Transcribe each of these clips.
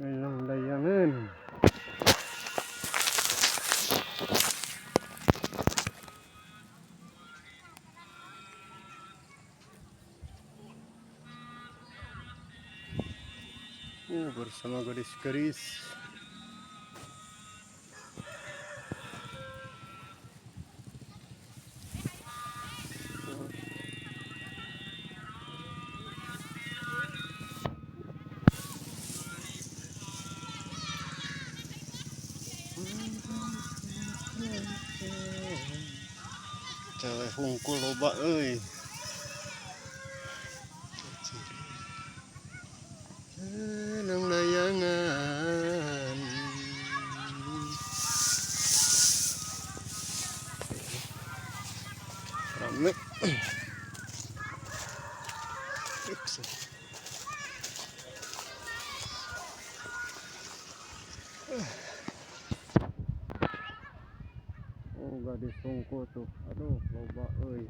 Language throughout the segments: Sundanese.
Ngayon layangan. Bersama gadis-gadis. Cewek hungkul loba euy. Nang layangan. Rame. Oh, gadis hungkul tuh. Aduh, loba euy.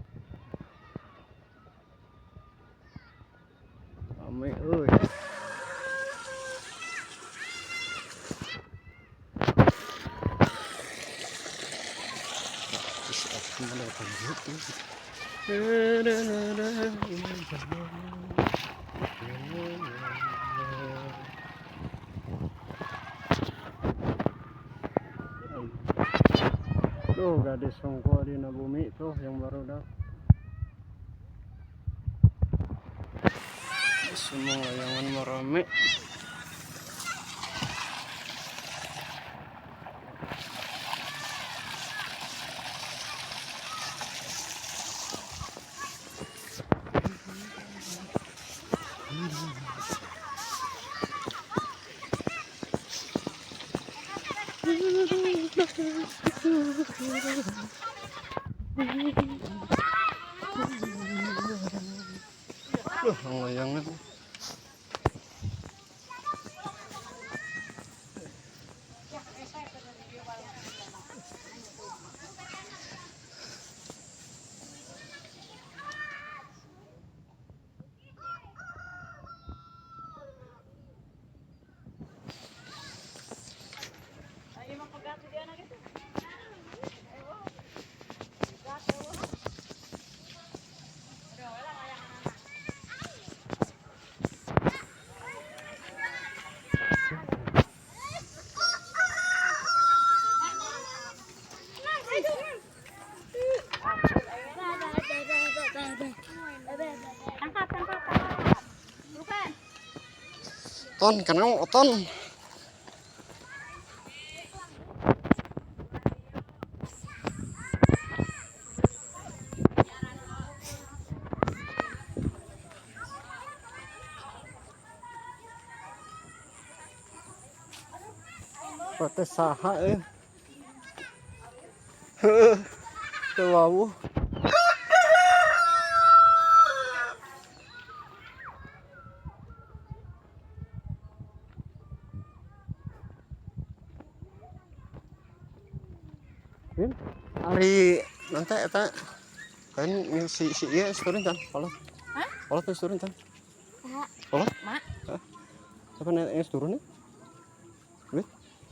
Rame euy. Tuh gadis hungkul dina bumi tuh yang baru dah. Semua layangan marame. Duh, ang layangan. Tangkap, tangkap, tangkap. Bukan. Ton, kenal oton. Pate saha eh. Heuh. Teu wawuh. Vin, ari nanti eta kan si si ieu geus turun can kolot. Hah? Kolot geus turun can. Saha? Kolot? Mak. Hah? Apa geus turun ya? Duit?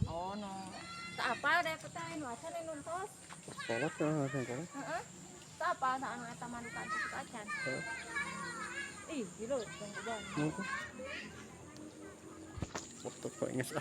Oh no. Tak apa deh petain wacan yang nuntos. Kolot kan kolot. Heeh. Tak apa tak anu eta mandukan cukup acan. Heeh. Ih, gila, bang. Mungkin. Waktu kok geus.